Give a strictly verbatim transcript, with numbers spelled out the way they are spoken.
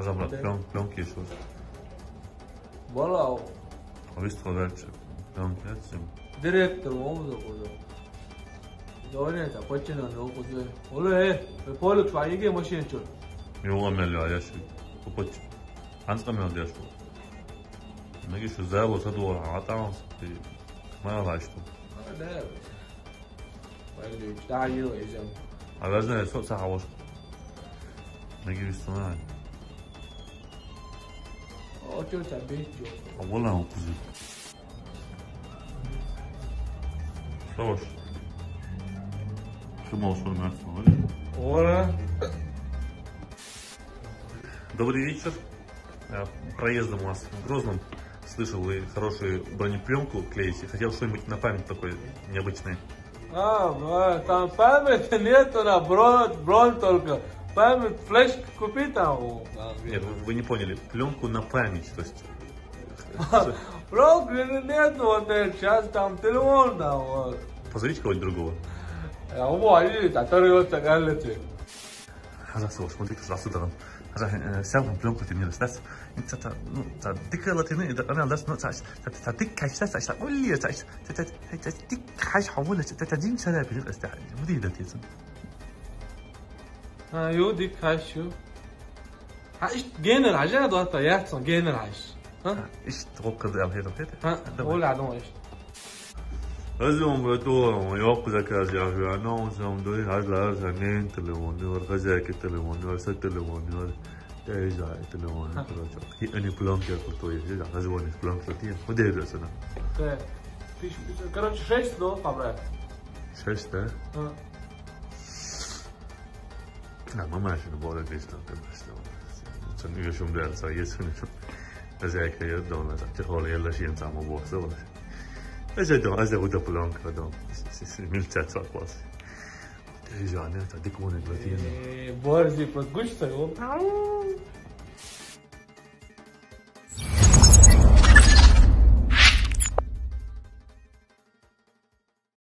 Разобрать, да. Плён-, плёнки ещё. Вала. А вы что дальше? Плёнки отсюда. Директор, он за куда? Давай это, почему надо, куда? Оле, э, полик, а иге машин чё? Юла мел я, ящик. Купить. Анска мел ящик. Меги шу зало, саду, а там, ты, мало что. А, да. Валли, да, ё, изем. А даже со, сахавош. Меги висуна. О, чё у тебя бить, чё? А вон он кузы. Хорош. Ты можешь вспоминать, смотри. Ора. Добрый вечер. Я проездом у вас в Грозном. Слышал, вы хорошую бронепленку клеите. Хотел что-нибудь на память такое необычное. А, а, там памяти нету, на бронь, бронь только. Память, флешку купи там. О, там. Нет, вы, вы не поняли. Пленку на память, то есть. Пленку нету, вот, э, сейчас там телефон, да, вот. Позовите кого-нибудь другого. Я умоли, который вот так говорит. Хаза сос, смотри, хаза сос, да. Хаза, э, сял там плёнку ты мне достать. И та, та, ну, та, дикая латина, и да, она даст, ну, та, та, та, дик кайф, та, та, та, улли, та, та, та, та, та, дик кайф, хавула, та, та, дим сара, перед, та, муди да, теза. А, ё, дик кайф, ё. Ха, ишт генер, ажа, да, та, яцсан, генер, аш. А? Ишт, гоккада, ал, хеда, хеда. А, ола адам ишт. Азон бето, ёк заказ, я, я, но, сам дой, хазлар, санен, телефон, ор, хозяйка, телефон, ор, са, телефон, ор, я, я, телефон, короче. И они планки, я, крутой, я, я, хаза они планки, я, куда я, сана. Да. Ты, короче, шесть, но, побрать. Шесть, да? А. А, мама ещё на борде, конечно, там, конечно. Сон ещё, бля, са, есть, конечно. Хозяйка, я, дома, са, ты холли, я, лаш, я, сама, босс, да, вот. Ese don, ese uda plonka don. Milchat sa kwas. Ей, жане, та дик вон, я, платина. Э, борзи, подгусь, та, о.